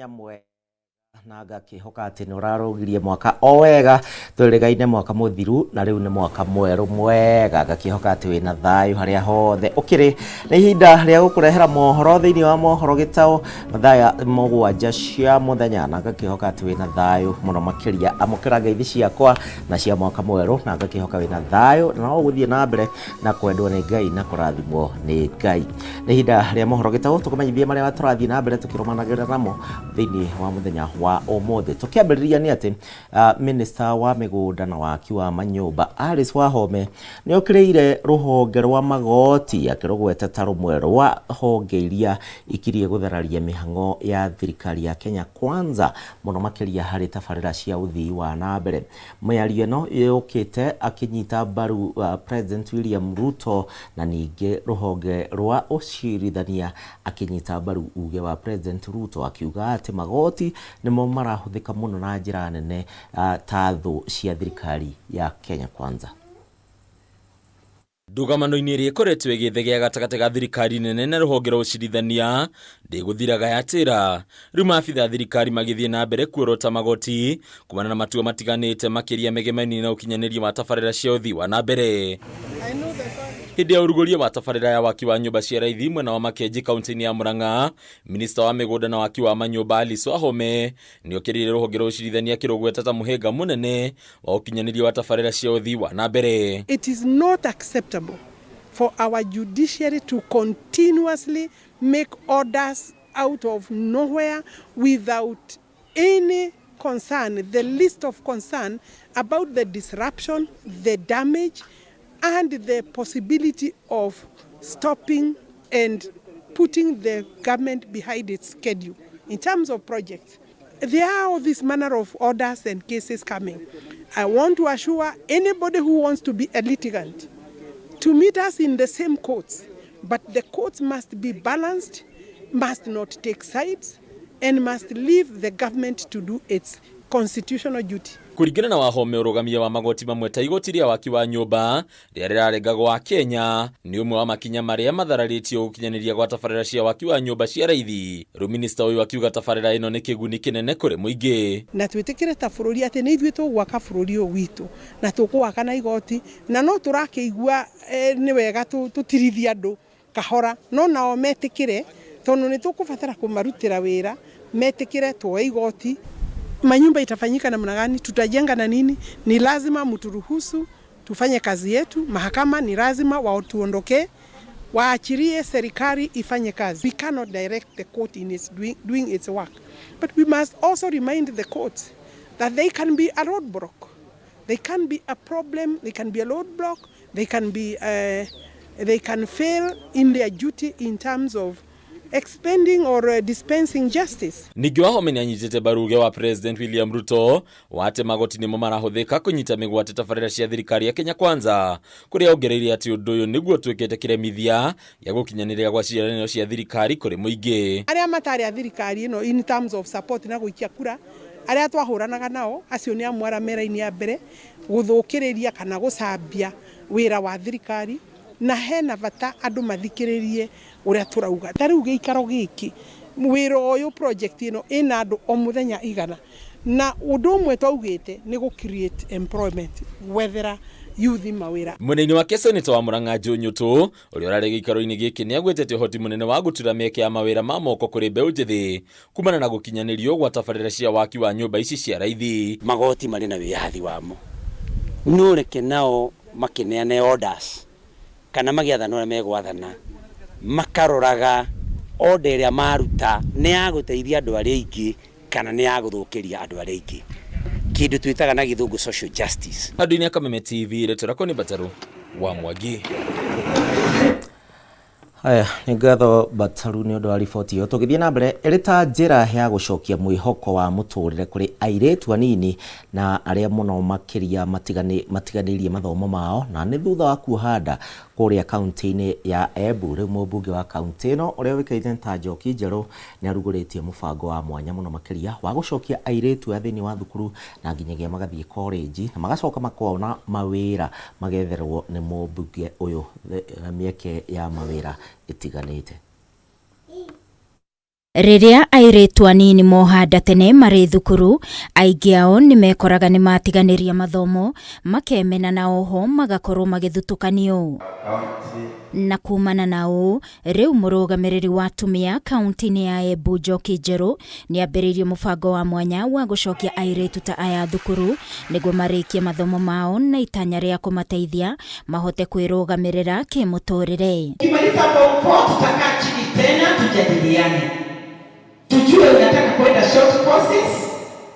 Mũthenya mwega na ngakĩhoka atĩ nĩ ũrarũgirie mwaka o wega. Twĩrĩgaine mwaka mũthiru na rĩu nĩ mwaka mwerũ mwega. Ngakĩhoka atĩ wĩna thayũ harĩa hothe ũkĩrĩ. Nĩ ihinda rĩa gũkũrehera mohoro thĩinĩ wa mohoro gĩtaũ mathaa 7 cia mũthenya, na ngakĩhoka atĩ wĩna thayũ mũno makĩria. Amũkĩra ngeithi ciakwa na cia mwaka mwerũ, na ngakĩhoka wĩna thayũ na no ũgũthiĩ na mbere na kwendwo nĩ Ngai na kũrathimwo nĩ Ngai. Nĩ ihinda rĩa mohoro gĩtaũ, tũkũmenyithie marĩa tũrathiĩ na mbere tũkĩrũmanagĩrĩra namo thĩinĩ wa mũthenya wa ũmũthĩ. Tũkĩambĩrĩria nĩ atĩ Minister wa mĩgũnda na waki wa manyũmba Alice Wahome nĩ okĩrĩire rũhonge rwa magoti akĩrũgweta ta rũmwe rwa honge iria ikirie gũthararia mĩhang'o ya thirikari ya Kenya Kwanza mũno makĩria harĩ tabarĩra cia ũthii wa na mbere. Mĩario ĩno yũkĩte akĩnyita mbaru President William Ruto na ningĩ rũhonge rwa ũcirithania akĩnyita mbaru uge wa President Ruto akiuga atĩ magoti nĩmo marahũthĩka mũno na njĩra nene ta thũ cia thirikari ya Kenya Kwanza. Ndũgamano-inĩ ĩrĩa ĩkoretwo ĩgĩthegea gatagatĩ ga thirikari nene na rũhonge rwa ũcirithania ndĩgũthiraga yatĩra. Rĩu maabitha a thirikari magĩthiĩ na mbere kuorota magoti kumana na matua matiganĩte makĩria megemainie na ũkinyanĩria wa tabarĩra cia ũthii wa na mbere. Hĩndĩ ya ũrugũria wa tabarĩra ya waki wa nyũmba cia raithi mwena wa Makenji kaunti-inĩ ya Murang'a, minista wa mĩgũnda na waki wa manyũmba Alice Wahome nĩokĩrĩire rũhonge rwa ũcirithania akĩrũgweta ta mũhĩnga mũnene wa ũkinyanĩria wa tabarĩra cia ũthii wa na mbere. It is not acceptable for our judiciary to continuously make orders out of nowhere without any concern, the least of concern about the disruption, the damage, and the possibility of stopping and putting the government behind its schedule in terms of projects. There are all this manner of orders and cases coming. I want to assure anybody who wants to be a litigant to meet us in the same courts, but the courts must be balanced, must not take sides, and must leave the government to do its constitutional duty. Kũringana na Wahome, ũrũgamia wa magoti mamwe ta igoti rĩa waki wa nyũmba rĩrĩa rĩrarengagwo wa Kenya nĩ ũmwe wa makinya marĩa mathararĩtio gũkinyanĩria gwa tabarĩra cia waki wa nyũmba cia raithi. Rĩu minista ũyũ akiuga tabarĩra ĩno nĩ kĩguni kĩnene kũrĩ mũingĩ. Na twĩtĩkĩre ta bũrũri atĩ nĩ ithuĩ tũgwaka bũrũri ũyũ witũ na tũkũwaka na igoti, na no tũrakĩigua nĩ wega tũtirithie andũ kahora, no nao metĩkĩre tondũ nĩ tũkũbatara kũmarutĩra wĩra, metĩkĩre tuoe igoti. Manyumba itafanyika namna gani? Tutajenga na nini? Ni lazima mturuhusu tufanye kazi yetu. Mahakama ni lazima watuondokee, waachirie serikali ifanye kazi. We cannot direct the court in its doing its work, but we must also remind the courts that they can be a roadblock. They can be a problem, they can be a roadblock, they can fail in their duty in terms of expending or dispensing justice. Ningĩ Wahome nĩ anyitĩte mbaru uge wa President William Ruto wa atĩ magoti nĩmo marahũthĩka kũnyita mĩgwate tabarĩra cia thirikari ya Kenya Kwanza, kũrĩa ongereire atĩ ũndũ ũyũ nĩguo ũtuĩkĩte kĩremithia gĩa gũkinyanĩria gwa ciĩranĩro cia thirikari kũrĩ mũingĩ. Arĩa matarĩ a thirikari ĩno in terms of support na gũikia kura, arĩa twahũranaga nao, acio nĩ amwe arĩa me raini ya mbere gũthũkĩrĩria kana gũcambia wĩra wa thirikari, na hena bata andũ mathikĩrĩrie ũrĩa tũrauga. Ta rĩu gĩikaro gĩkĩ, wĩra ũyũ, project ĩno ĩna andũ o mũthenya 100, na ũndũ ũmwe twaugĩte nĩ gũ create employment, gwethera youth mawĩra. Mwena-inĩ wake, Seneta wa Murang'a Joe Nyutu ũrĩa ũrarĩ gĩikaro-inĩ gĩkĩ nĩ agwetete ũhoti mũnene wa gũtura mĩeke ya mawĩra ma moko kũrĩ mbeũ njĩthĩ kumana na gũkinyanĩrio gwa tabarĩra cia waki wa nyũmba ici cia raithi. Magoti marĩ na wĩyathi wamo, no reke nao makĩneane orders kana magĩathana ũrĩa megwathana, makaroraga order ĩrĩa maruta nĩ ya gũteithia andũ arĩa aingĩ kana nĩ ya gũthũkĩria andũ arĩa aingĩ, kĩndũ twĩtaga na Gĩthũngũ social justice. Andũ-inĩ a Kameme TV, rĩtwa rĩakwa nĩ Mbataru wa Mwangi. Haya, nĩ ngatho Bataru nĩ ũndũ wa riboti ĩyo. Tũgĩthiĩ na mbere, ĩrĩ ta njĩra ya gũcokia mwĩhoko wa mũtũrĩre kũrĩ airĩtu anini na arĩa mũno makĩria matiganĩirie mathomo mao na nĩ thutha wa kuoha nda kũrĩa kaunti-inĩ ya Embu. Rĩu mũmbunge wa kaunti ĩno ũrĩa ũĩkaine ta Njoki Njerũ nĩ arugũrĩtie mũbango wa mwanya mũno makĩria wa gũcokia airĩtu aya thĩinĩ wa thukuru na nginyagia magathiĩ college na magacoka makona mawĩra magetherwo nĩ mũmbunge ũyũ mĩeke ya mawĩra ĩtiganĩte. Rĩrĩa airĩtu anini moha nda tene marĩ thukuru, aingĩ ao nĩmekoraga nĩmatiganĩria mathomo, makemena na oho magakorwo magĩthutũkanio. Na kumana na ũũ, rĩu mũrũgamĩrĩri wa atumia kaunti-inĩ ya Embu Njoki Njerũ nĩambĩrĩirie mũbango wa mwanya wa gũcokia airĩtu ta aya thukuru nĩguo marĩkie mathomo mao na itanya rĩa kũmateithia mahote kwĩrũgamĩrĩra kĩmũtũrĩre. Ukimaliza form 4 tutakaa chini tena tujadiliane, tujue unataka kwenda short courses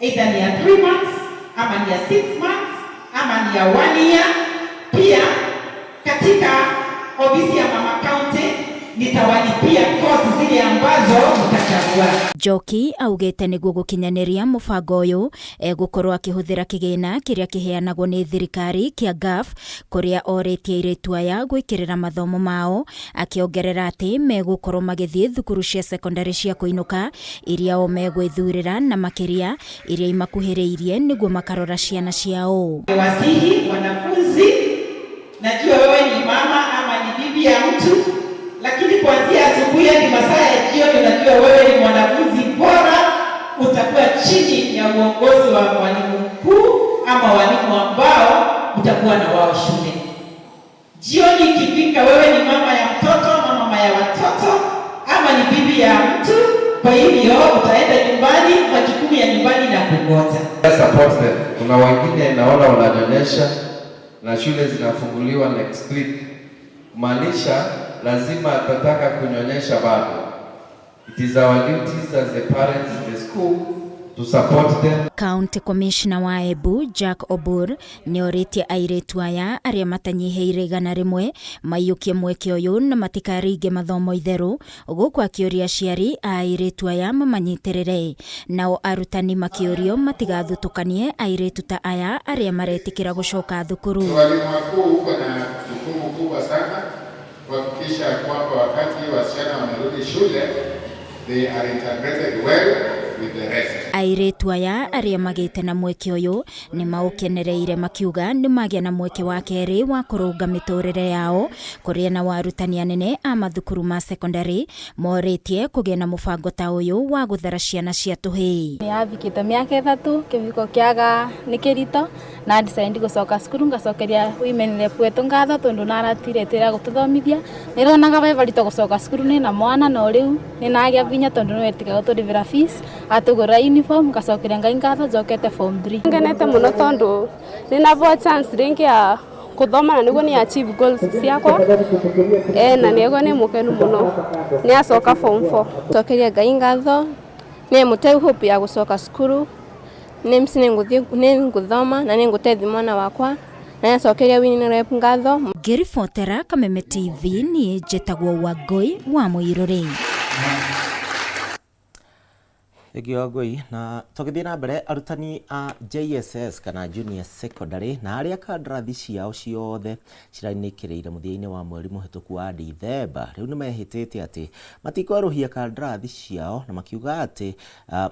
either ni ya 3 months ama ni ya 6 months ama ni ya 1 year. Pia katika ofisi ya mama county nitawalipia course zile ambazo mtachagua. Njoki augĩte nĩguo gũkinyanĩria mũbango ũyũ egũkorwo akĩhũthĩra kĩgĩna kĩrĩa kĩheanagwo nĩ thirikari kĩa GAF kũrĩa orĩtie airĩtu aya gwĩkĩrĩra mathomo mao, akĩongerera atĩ megũkorwo magĩthiĩ thukuru cia sekondari cia kũinũka iria o megwĩthurĩra na makĩria iria imakuhĩrĩirie nĩguo makarora ciana ciao. Wasihi wanafunzi, najua wewe ni mama ama ni bibi ya mtu, lakini kuanzia asubuhi hadi masaa ya jioni, najua wewe ni mwanafunzi bora, utakuwa chini ya uongozi wa mwalimu mkuu ama walimu ambao utakuwa na wao shule. Jioni ikifika, wewe ni mama ya mtoto ama mama ya watoto ama ni bibi ya mtu, kwa hivyo utaenda nyumbani, majukumu ya nyumbani na kungoja. Support them. Kuna wengine naona wananyonyesha na shule zinafunguliwa next week, maanisha lazima atataka kunyonyesha bado. It is our duties as the parents in the school to support them. County Commissioner wa Embu Jack Obur nĩorĩtie airĩtu aya arĩa matanyihĩire 100 maiyũkie mweke ũyũ na matikaringe mathomo itherũ, gũkũ akĩũria aciari a airĩtu aya mamanyitĩrĩre. Nao arutani makĩũrio matigathutũkanie airĩtu ta aya arĩa maretĩkĩra gũcoka thukuru. Walimu wakuu huko na jukumu kubwa sana kuhakikisha kwamba wakati wasichana wamerudi shule they are integrated well with the rest. Airĩtu aya arĩa magĩte na mweke ũyũ nĩ maũkenereire makiuga nĩ magĩa na mweke wa kerĩ wa kũrũnga mĩtũrĩre yao, kũrĩa na arutani anene a mathukuru ma sekondari morĩtie kũgĩa na mũbango ta ũyũ wa gũthara ciana cia tũhĩĩ. Nĩathikĩte mĩaka 3 kĩbiko kĩaga nĩ kĩrito na decide gũcoka cukuru ngacokeria women rep wetu ngatho tondũ naratire tĩra gũtũthomithia nĩronaga ve barito gũcoka cukuru nĩ na mwana no rĩu nĩnagĩa vinya tondũ nĩwetĩkaga gũtũrĩhĩra fees atũgũrĩra uniform ngacokeria Ngai ngatho njokete form 3. Ngenete mũno tondũ nĩnavoa chance rĩngĩ ya kuthoma na nĩguo ni achieve goals ciakwa na nĩguo nĩ mũkenu mũno nĩ acoka form 4. Cokeria Ngai ngatho nĩ mũte hope ya gũcoka cukuru nĩ mci nĩ ngũthoma na nĩ ngũtethi mwana wakwa na nĩacokeria winning rep ngatho. Ngĩribotera Kameme TV niĩ njĩtagwo Wangũi wa Mũirũrĩ. Thengiũ Wangũi. Na tũgĩthiĩ na mbere, arutani a JSS kana Junior Secondary na arĩa kandarathi ciao ciothe ciranĩkĩrĩire mũthia-inĩ wa mweri mũhĩtũku wa Dithemba rĩu nĩmehĩtĩte atĩ matikwerũhia kandarathi ciao na makiuga atĩ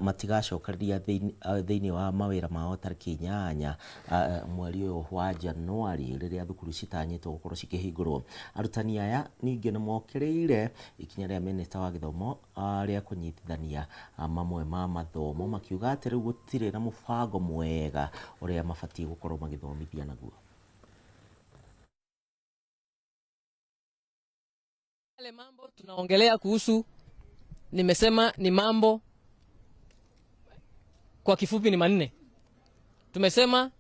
matigacokereria thĩinĩ wa mawĩra mao tarĩki 8 mweri ũyũ wa Januari rĩrĩa thukuru citanyĩtwo gũkorwo cikĩhingũrwo. Arutani aya ningĩ nĩmokĩrĩire ikinya rĩa minista wa gĩthomo rĩa kũnyitithania mamwe ma mathomo, makiuga atĩ rĩu gũtirĩ na mũbango mwega ũrĩa mabatiĩ gũkorwo magĩthomithia naguo. Yale mambo tunaongelea kuhusu, nimesema ni mambo kwa kifupi ni manne. Tumesema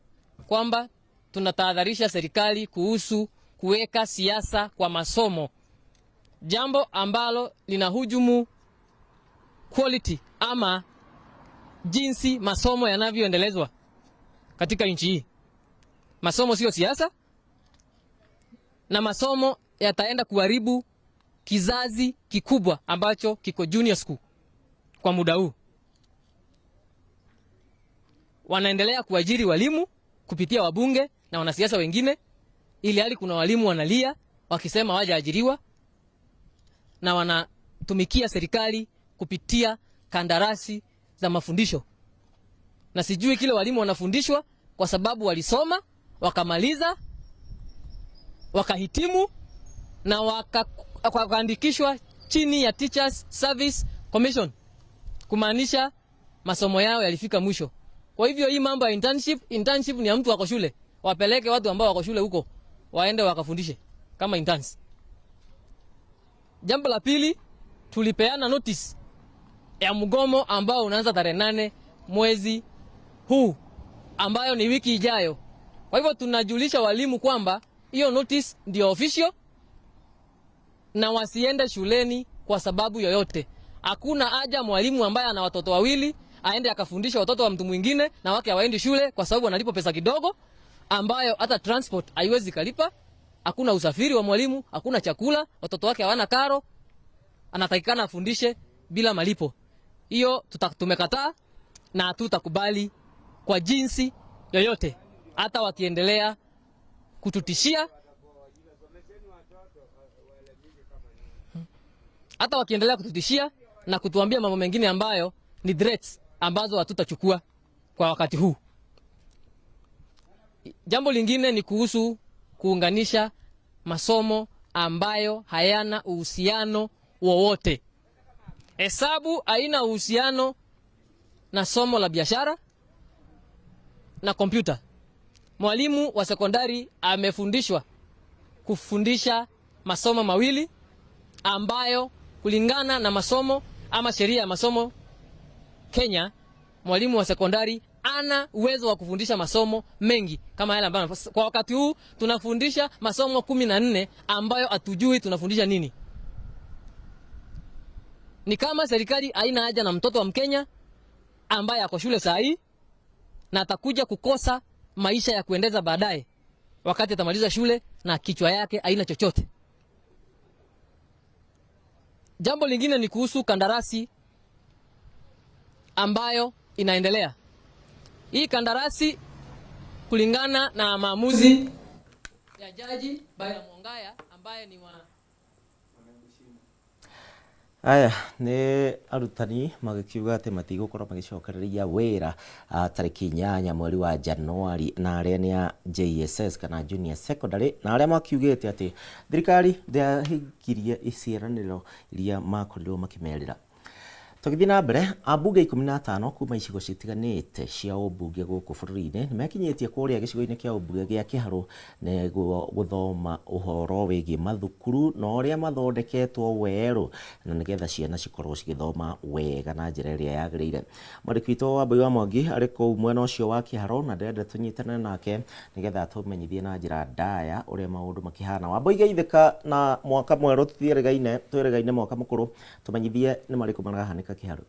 kwamba tunatahadharisha serikali kuhusu kuweka siasa kwa masomo, jambo ambalo linahujumu quality ama jinsi masomo yanavyoendelezwa katika nchi hii. Masomo sio siasa, na masomo yataenda kuharibu kizazi kikubwa ambacho kiko junior school kwa muda huu. Wanaendelea kuajiri walimu kupitia wabunge na wanasiasa wengine, ili hali kuna walimu wanalia wakisema hawajaajiriwa na wanatumikia serikali kupitia kandarasi za mafundisho, na sijui kile walimu wanafundishwa, kwa sababu walisoma wakamaliza wakahitimu na wakaandikishwa chini ya Teachers Service Commission. kumaanisha masomo yao yalifika mwisho. Kwa hivyo hii mambo ya internship, internship ni ya mtu wako shule, wapeleke watu ambao wako shule huko waende wakafundishe kama interns. Jambo la pili, tulipeana notice ya mgomo ambao unaanza tarehe 8 mwezi huu, ambayo ni wiki ijayo. Kwa hivyo tunajulisha walimu kwamba hiyo notice ndio official na wasiende shuleni kwa sababu yoyote. Hakuna haja mwalimu ambaye ana watoto wawili aende akafundisha watoto wa mtu mwingine na wake hawaendi shule kwa sababu analipwa pesa kidogo ambayo hata transport haiwezi kalipa. Hakuna usafiri wa mwalimu, hakuna chakula, watoto wake hawana karo, anatakikana afundishe bila malipo. Hiyo tumekataa na hatutakubali kwa jinsi yoyote, hata wakiendelea kututishia, hata wakiendelea kututishia na kutuambia mambo mengine ambayo ni threats ambazo hatutachukua kwa wakati huu. Jambo lingine ni kuhusu kuunganisha masomo ambayo hayana uhusiano wowote. Hesabu haina uhusiano na somo la biashara na kompyuta. Mwalimu wa sekondari amefundishwa kufundisha masomo mawili ambayo kulingana na masomo ama sheria ya masomo Kenya, mwalimu wa sekondari ana uwezo wa kufundisha masomo mengi kama yale ambayo kwa wakati huu tunafundisha masomo 14 ambayo hatujui tunafundisha nini. Ni kama serikali haina haja na mtoto wa Mkenya ambaye ako shule saa hii na atakuja kukosa maisha ya kuendeza baadaye wakati atamaliza shule na kichwa yake haina chochote. Jambo lingine ni kuhusu kandarasi ambayo inaendelea. Hii kandarasi kulingana na maamuzi ya Jaji Baila Mwangaya ambaye ni wa Aya nĩ arutani magĩkiuga atĩ matigũkorwo magĩcokereria wĩra tarĩki 8 mweri wa Januari, na arĩa nĩ a JSS kana Junior Secondary, na arĩa makiugĩte atĩ thirikari ndĩahingirie ciĩranĩro iria makorirwo makĩmerĩra. Tũgĩthiĩ na mbere, ambunge 15 kuma icigo citiganĩte cia ũmbunge gũkũ bũrũri-inĩ nĩmekinyĩtie kũrĩa gĩcigo-inĩ kĩa ũmbunge gĩa Kĩharũ nĩguo gũthoma ũhoro wĩgiĩ mathukuru na ũrĩa mathondeketwo werũ na nĩgetha ciana cikorwo cigĩthoma wega na njĩra ĩrĩa yagĩrĩire. Mwandĩki witũ Wambui wa Mwangi arĩ kũu mwena ũcio wa Kĩharũ na ndĩrenda tũnyitane nake nĩgetha atũmenyithie na njĩra ndaya ũrĩa maũndũ makĩhana. Wambui, geithĩka na mwaka mwerũ, twĩrĩgaine mwaka mũkũrũ, tũmenyithie nĩ marĩkũ marahanĩka Kĩharũ.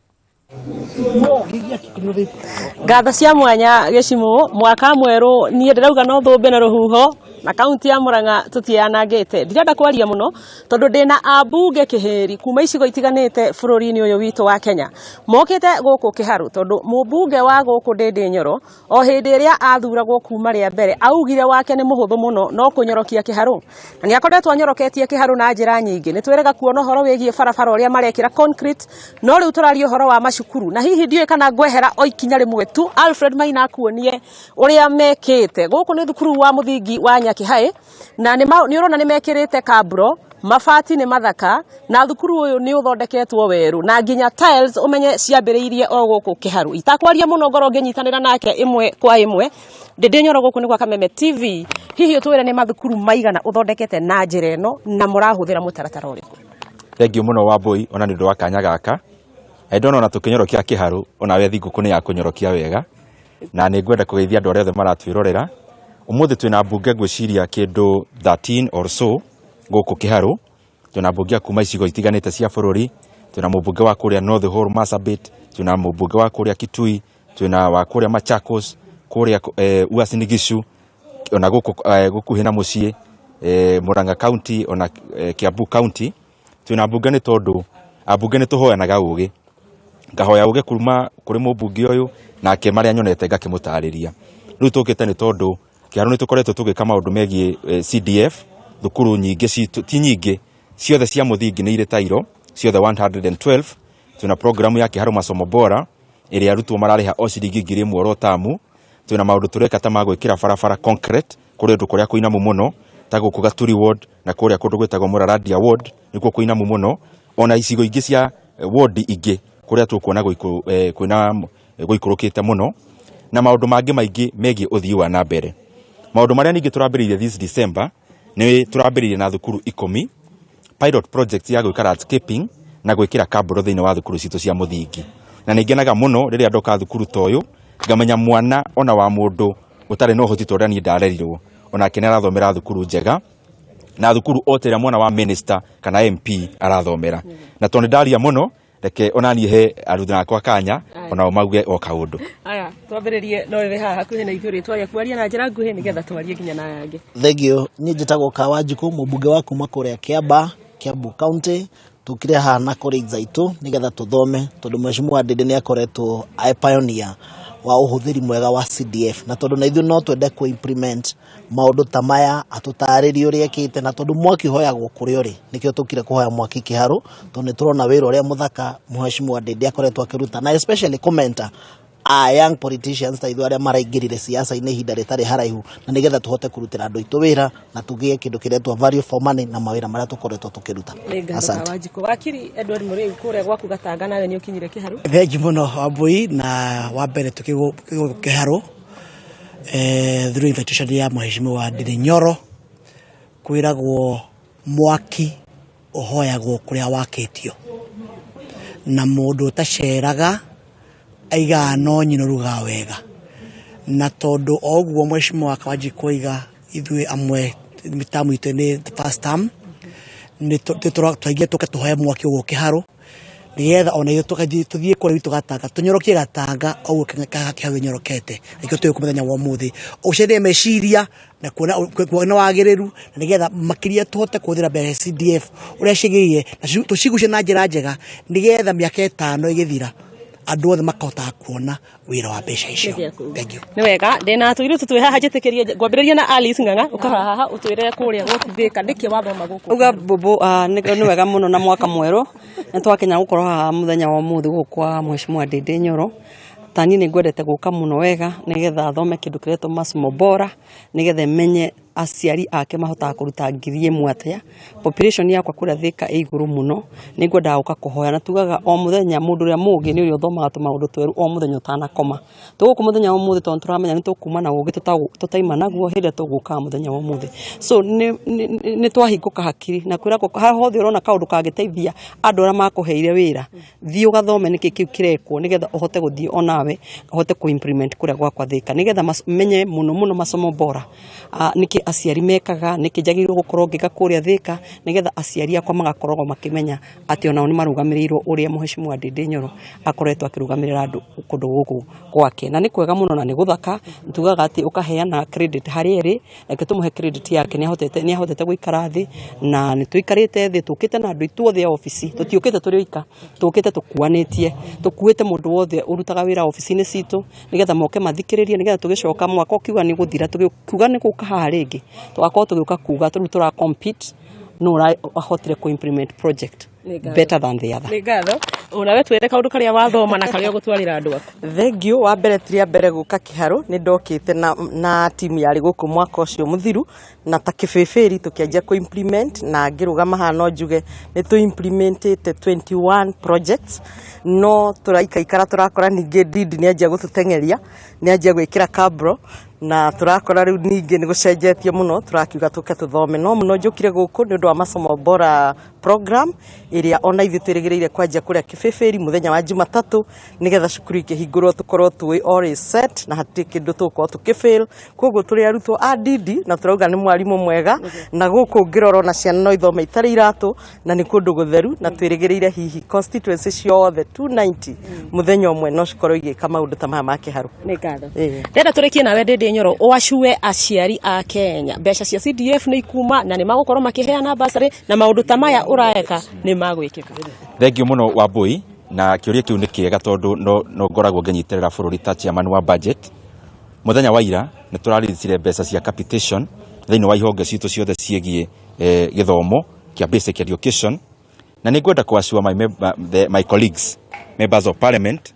Ngatho cia mwanya gĩcimũ, mwaka mwerũ niĩ ndĩrauga no thũmbĩ na rũhuho na kaunti ya Murang'a tũtianangĩte. Ndirenda kwaria mũno tondũ ndĩna ambunge kĩhĩri kuma icigo itiganĩte bũrũri-inĩ ũyũ witũ wa Kenya. Mokĩte gũkũ Kĩharũ tondũ mũmbunge wa gũkũ Ndĩndĩ Nyoro o hĩndĩ ĩrĩa athuragwo kuma rĩa mbere augire wake nĩ mũhũthũ mũno no kũnyorokia Kĩharũ, na nĩ akoretwo anyoroketie Kĩharũ na njĩra nyingĩ. Nĩ twĩrega kuona ũhoro wĩgiĩ barabara ũrĩa marekĩra concrete, no rĩu tũraria ũhoro wa macukuru na hihi ndiũĩ kana ngwehera o ikinya rĩmwe tu Alfred Maina akuonie ũrĩa mekĩte. Gũkũ nĩ thukuru wa mũthingi wa Nyakĩhaĩ na nĩ ũrona nĩ mekĩrĩte kabro, mabati nĩ mathaka na thukuru ũyũ nĩ ũthondeketwo werũ na nginya tiles ũmenye ciambĩrĩirie o gũkũ Kĩharũ. Itakwaria mũno ngorwo ngĩnyitanĩra nake ĩmwe kwa ĩmwe. Ndĩndĩ Nyoro gũkũ nĩ gwa Kameme TV. Hihi ũtwĩre nĩ mathukuru maigana ũthondekete na njĩra ĩno na mũrahũthĩra mũtaratara ũrĩkũ? Thengiũ mũno Wambui ona nĩ ũndũ wa kanya gaka. Ndona ona tũkĩnyorokia Kĩharũ onawe thigũkũ nĩ ya kũnyorokia wega, na nĩ ngwenda kũgeithia andũ arĩa othe maratwĩrorera. Ũmũthĩ twĩna mbunge ngwĩciria kĩndũ 13 or so gũkũ Kĩharũ. Twĩna mbunge a kuma icigo itiganĩte cia bũrũri, twĩna mũmbunge wa kũrĩa North Hall Marsabit, twĩna mũmbunge wa kũrĩa Kitui, twĩna wa kũrĩa Machakos, kũrĩa Uasin Gishu, ona gũkũ gũkuhĩ na mũciĩ Murang'a County ona Kiambu County. Twĩna mbunge nĩ tondũ ambunge nĩ tũhoyanaga ũgĩ, ngahoya ũgĩ kuma kũrĩ mũmbunge ũyũ nake marĩa nyonete ngakĩmũtarĩria. Rĩu tũkĩte nĩ tondũ Kĩharũ nĩ tũkoretwo tũgĩka maũndũ megiĩ CDF, thukuru nyingĩ citũ ti nyingĩ ciothe cia mũthingi nĩ irĩ tairo ciothe 112. Twĩna programu ya Kĩharũ masomo bora ĩrĩa arutwo mararĩha o ciringi 1000 oro tamu. Twĩna maũndũ tũreka ta ma gwĩkĩra barabara concrete kũrĩ ũndũ kũrĩa kũinamu mũno ta gũkũ Gaturi ward na kũrĩa kũndũ gwĩtagwo Mũrarandia ward nĩkuo kũinamu mũno, ona icigo ingĩ cia ward ingĩ Kũrĩa tũkuona kwĩna gũikũrũkĩte mũno, na maũndũ mangĩ maingĩ megiĩ ũthii wa na mbere. Maũndũ marĩa ningĩ tũrambĩrĩirie this December, nĩ tũrambĩrĩirie na thukuru 10 pilot project ya gwĩka landscaping na gwĩkĩra kaburo thĩinĩ wa thukuru citũ cia mũthingi. Na nĩ ngenaga mũno rĩrĩa ndoka thukuru ta ũyũ, ngamenya mwana ona wa mũndũ ũtarĩ na ũhoti ta ũrĩa niĩ ndarerirwo, onake nĩ arathomera thukuru njega, na thukuru o ta ĩrĩa mwana wa minister kana MP arathomera. Na tondũ nĩ ndaria mũno, reke onaniĩ he arutani akwa kanya onao mauge o kaũndũ. Aya, twambĩrĩrie no rĩrĩ haha hakuhĩ na ithuĩ, rĩtwa rĩaku, aria na njĩra nguhĩ nĩgetha twarie nginya na aya angĩ. Thengiũ. Niĩ njĩtagwo Kawanjikũ, mũmbunge wa kuma kũrĩa Kĩamba, Kiambu County. Tũkire haha na colleagues aitũ nĩgetha tũthome, tondũ Mheshimiwa Ndindi nĩ akoretwo a pioneer wa ũhũthĩri mwega wa CDF, na tondũ na ithuĩ no twende kũ implement maũndũ ta maya, atũtarĩrie ũrĩa ekĩte, na tondũ mwaki ũhoyagwo kũrĩa ũrĩ, nĩkĩo tũkire kũhoya mwaki Kĩharũ, tondũ nĩ tũrona wĩra ũrĩa mũthaka Mheshimiwa Ndindi akoretwo akĩruta, na especially kũmenta a young politicians ta ithuĩ arĩa maraingĩrire siasa-inĩ ihinda rĩtarĩ haraihu, na nĩgetha tũhote kũrutĩra andũ aitũ wĩra na tũgĩe kĩndũ kĩretwo value for money na mawĩra marĩa tũkoretwo tũkĩruta. Nĩ ngatho. Asante. Kawanjikũ. Wakiri Edward Mũrĩu, kũrĩa gwaku Gatanga, nawe nĩ ũkinyire Kĩharũ. Thengi mũno Wambui, na wa mbere tũkĩ Kĩharũ through invitation ya Mheshimiwa Ndindi Nyoro. Kwĩragwo mwaki ũhoyagwo kũrĩa wakĩtio, na mũndũ ũtaceraga aigaga no nyina ũrugaga wega, na tondũ o ũguo Mheshimiwa Kawanjikũ oiga, ithuĩ amwe term itũ nĩ first term, nĩ twaigire tũke tũhoe mwaki ũguo Kĩharũ, nĩgetha ona ithuĩ tũgathiĩ tũthiĩ kũrĩa gwitũ Gatanga, tũnyorokie Gatanga o ũguo Kĩharũ gĩnyorokete. Nĩkĩo twĩ gũkũ mũthenya wa ũmũthĩ ũcenjie meciria na kuona wagĩrĩru, na nĩgetha makĩria tũhote kũhũthĩra mbeca CDF ũrĩa ciagĩrĩire, na tũcigucie na njĩra njega, nĩgetha mĩaka 5 ĩgĩthira andũ othe makahotaga kuona wĩra wa mbeca icio. Thank you. Nĩ wega, ndĩna tũirĩtu twĩ haha, njĩtĩkĩrie ngwambĩrĩria na Alice Ng'ang'a, ũkaha haha ũtwĩre kũrĩa gwaku Thĩka nĩkĩ wathoma gũkũ. Uga mbũmbũ, nĩ wega mũno na mwaka mwerũ, nĩ twakinya gũkorwo haha mũthenya wa ũmũthĩ gũkũ kwa Mheshimiwa Ndindi Nyoro. Ta niĩ nĩ ngwendete gũka mũno wega nĩgetha thome kĩndũ kĩretwo masomo bora, nĩgetha menye aciari ake mahotaga kũruta 1000 atĩa. Population yakwa kũrĩa Thĩka ĩ igũrũ mũno, nĩ ngwendaga gũka kũhoya, na tugaga o mũthenya mũndũ ũrĩa mũũgĩ nĩ ũrĩa ũthomaga tũmaũndũ twerũ o mũthenya ũtanakoma. Tũgũkũ mũthenya wa ũmũthĩ tondũ tũramenya nĩ tũkuma na ũgĩ tũtaima naguo hĩndĩ ĩrĩa tũgũkaga mũthenya wa ũmũthĩ. So nĩ twahingũka hakiri, na kwĩragwo harĩa hothe ũrona kaũndũ kangĩteithia andũ arĩa makũheire wĩra, thiĩ ũgathome nĩkĩ kĩu kĩrekwo, nĩgetha ũhote gũthiĩ onawe ũhote kũ-implement kũrĩa gwakwa Thĩka, nĩgetha menye mũno mũno masomo bora, nĩkĩ aciari mekaga, nĩkĩ njagĩrĩirwo gũkorwo ngĩka kũrĩa Thĩka, nĩgetha aciari akwa magakoragwo makĩmenya atĩ onao nĩ marũgamĩrĩirwo ũrĩa Mheshimiwa Ndindi Nyoro akoretwo akĩrũgamĩrĩra andũ kũndũ gũkũ gwake. Na nĩ kwega mũno na nĩ gũthaka, tugaga atĩ ũkaheana credit harĩa ĩrĩ, reke tũmũhe credit yake, nĩ ahotete gũikara thĩ, na nĩ tũikarĩte thĩ tũkĩte na andũ aitũ othe a obici, tũtiũkĩte tũrĩ oika, tũkĩte tũkuanĩtie, tũkuĩte mũndũ wothe ũrutaga wĩra obici-inĩ citũ, nĩgetha moke mathikĩrĩrie, nĩgetha tũgĩcoka mwaka ũkiuga nĩ gũthira, tũkiuga nĩ gũka haha rĩngĩ, tũgakorwo tũgĩũka kuga rĩu tũra compete no ũrahotire kũ implement project better than the other. Nĩ ngatho. Onawe twĩre kaũndũ karĩa wathoma na karĩa ũgũtwarĩra andũ aku. Thengiũ. Wa mbere, ti rĩa mbere gũka Kĩharũ, nĩ ndokĩte na timu yarĩ gũkũ mwaka ũcio mũthiru, na ta kĩbĩbĩri tũkĩanjia kũ implement, na ngĩrũgama haha no njuge nĩ tũ implementĩte 21 projects, no tũraikaikara tũrakora ningĩ Ndindi nĩ anjia gũtũteng'eria, nĩ anjia gwĩkĩra kabro, na tũrakora rĩu ningĩ nĩ gũcenjetie mũno, tũrakiuga tũke tũthome. No mũno njũkire gũkũ nĩ ũndũ wa masomo bora program ĩrĩa ona ithuĩ twĩrĩgĩrĩire kwanjia kũrĩa kĩbĩbĩri mũthenya wa Jumatatũ, nĩgetha cukuru ikĩhingũrwo tũkorwo tũĩ all is set na hatirĩ kĩndũ tũgũkorwo tũkĩfail. Koguo tũrĩ arutwo a Ndindi na tũrauga nĩ mwarimũ mwega, na gũkũ ngĩrora ona ciana no ithome itarĩ iratũ, na nĩ kũndũ gũtheru, na twĩrĩgĩrĩire hihi constituency ciothe 290 mũthenya ũmwe no cikorwo igĩka maũndũ ta maya ma Kĩharũ. Nĩ ngatho. Ndĩrenda tũrĩkie nawe Ndindi Nyoro, ũacue aciari a Kenya mbeca cia CDF nĩ ikuma na nĩ magũkorwo makĩheana bursary, na maũndũ ta maya ũraeka nĩ magwĩkĩka. Thengiũ mũno Wambui, na kĩũria kĩu nĩ kĩega tondũ no ngoragwo ngĩnyitĩrĩra bũrũri ta chairman wa budget. Mũthenya wa ira nĩ tũrareleasire mbeca cia capitation thĩinĩ wa ihonge citũ ciothe ciĩgiĩ gĩthomo kĩa basic education, na nĩ ngwenda kũ assure my colleagues members of parliament,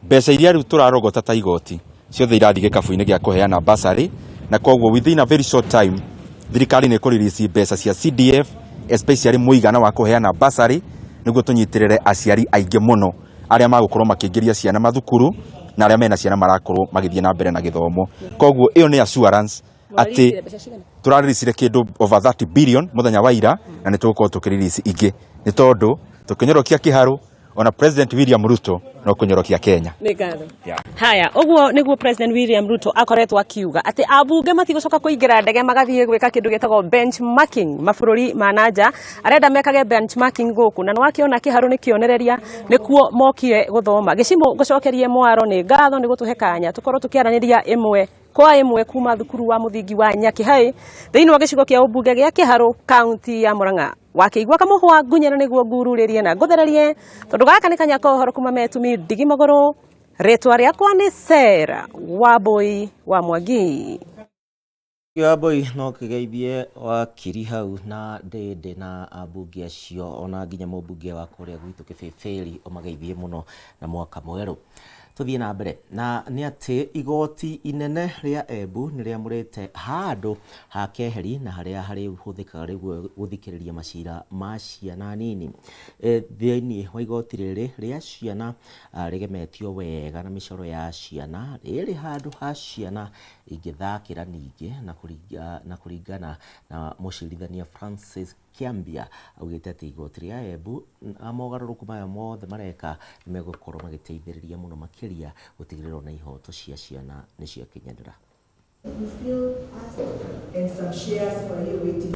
mbeca iria rĩu tũrarogota ta igoti ciothe irathiĩ gĩkabu-inĩ gĩa kũheana bursary, na koguo within a very short time thirikari nĩ ĩkũ-release mbeca cia CDF, especially mũigana wa kũheana bursary, nĩguo tũnyitĩrĩre aciari aingĩ mũno Arĩa magũkorwo makĩingĩria ciana mathukuru na arĩa mena ciana marakorwo magĩthiĩ na mbere na gĩthomo. Koguo ĩyo nĩ assurance atĩ tũrareleasire kĩndũ over 30 billion mũthenya wa ira, na nĩ tũgũkorwo tũkĩrelease ingĩ, nĩ tondũ tũkĩnyorokia kĩharũ ona President William Ruto no kũnyorokia Kenya. Nĩ ngatho. Haya, ũguo nĩguo President William Ruto akoretwo akiuga atĩ ambunge matigũcoka kũingĩra ndege magathiĩ gwĩka kĩndũ gĩtagwo benchmarking mabũrũri ma nanja. Arenda mekage benchmarking gũkũ, na nĩwakĩona kĩharũ nĩ kĩonereria, nĩkuo mokire gũthoma. Gĩcimũ ngũcokerie mwaro, nĩ ngatho nĩ gũtũhe kanya tũkorwo tũkĩaranĩria ĩmwe kwa ĩmwe kuma thukuru wa mũthingi wa Nyakĩhaĩ thĩinĩ wa gĩcigo kĩa ũmbunge gĩa Kĩharũ, kaunti ya Murang'a. Wakĩigua kamũhwa ngunyĩra nĩguo ngururĩrie na ngũthererie, tondũ gaka nĩ kanya ka ũhoro kuma Metumi ndigi magũrũ. Rĩtwa rĩakwa nĩ Sarah Wambui wa Mwangi. Wambui, no kĩgeithie wakiri hau na Ndĩndĩ na ambunge acio, ona nginya mũmbunge wa kũrĩa gwitũ Kĩbĩbĩri, ũmageithie mũno na mwaka mwerũ. Tũthiĩ na mbere na nĩ atĩ igoti inene rĩa Embu nĩ rĩamũrĩte handũ ha keheri na harĩa harĩhũthĩkaga rĩu gũthikĩrĩria macira ma ciana nini. Thĩinĩ wa igoti rĩrĩ rĩa ciana, rĩgemetio wega na mĩcoro ya ciana, rĩrĩ handũ ha ciana ingĩthakĩra. Ningĩ na kũringana na mũcirithania Francis Kiambia, augĩte atĩ igoti rĩa Embu na mogarũrũku maya mothe mareka nĩ megũkorwo magĩteithĩrĩria mũno makĩria gũtigĩrĩra na ihoto cia ciana nĩ ciakinyanĩra. And some shares for you waiting.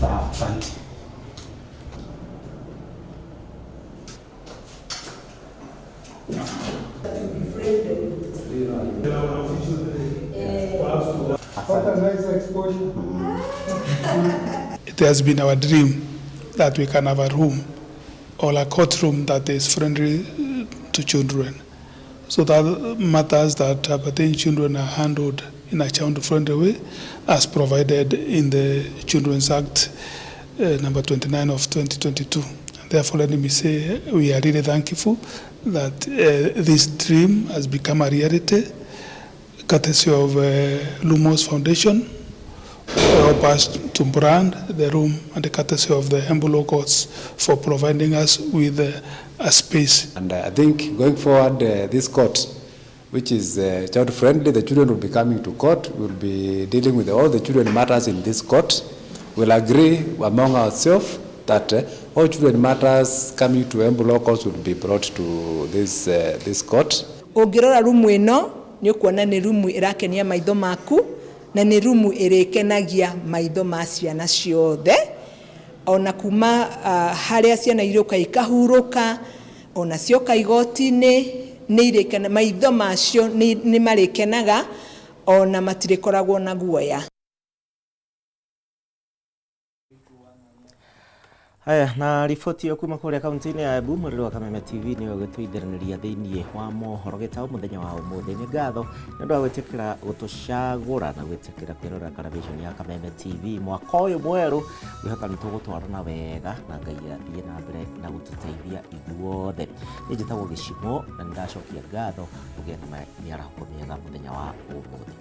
Asante. To be friendly. What a nice exposure. It has been our dream that we can have a room or a courtroom that is friendly to children, so that matters that pertain children are handled in a child-friendly way, as provided in the Children's Act number 29 of 2022. And therefore, let me say we are really thankful that this dream has become a reality, courtesy of Lumos Foundation, help us to brand the room, and the courtesy of the Embu Law Courts for providing us with a space. And I think going forward, this court, which is child friendly, the children will be coming to court, we'll be dealing with all the children matters in this court. We'll agree among ourselves that all children matters coming to Embu Law Courts will be brought to this court. Ũngĩrora rumu ĩno nĩ ũkuona nĩ rumu ĩrakenia maitho maku, na nĩ rumu ĩrĩkenagia maitho ma ciana ciothe, ona kuma harĩa ciana irĩũka ikahurũka, ona cioka igoti-inĩ nĩ irĩkena, maitho macio nĩ marĩkenaga, ona matirĩkoragwo na guoya. Haya, na riboti ĩyo kuma kũrĩa kaunti-inĩ ya Embu, mwĩrĩre wa Kameme TV nĩyo gĩtũithĩranĩria thĩinĩ wa mohoro gĩtaũ mũthenya wa ũmũthĩ. Nĩ ngatho nĩ ũndũ wa gwĩtĩkĩra gũtũcagũra na gwĩtĩkĩra kwĩrorera television ya Kameme TV. Mwaka ũyũ mwerũ ngwĩhoka nĩ tũgũtwarana wega na Ngai athiĩ na mbere na gũtũteithia ithuothe. Niĩ njĩtagwo Gĩcimo na nĩ ndacokia ngatho, ũgĩe na mĩarahũko mĩega mũthenya wa ũmũthĩ.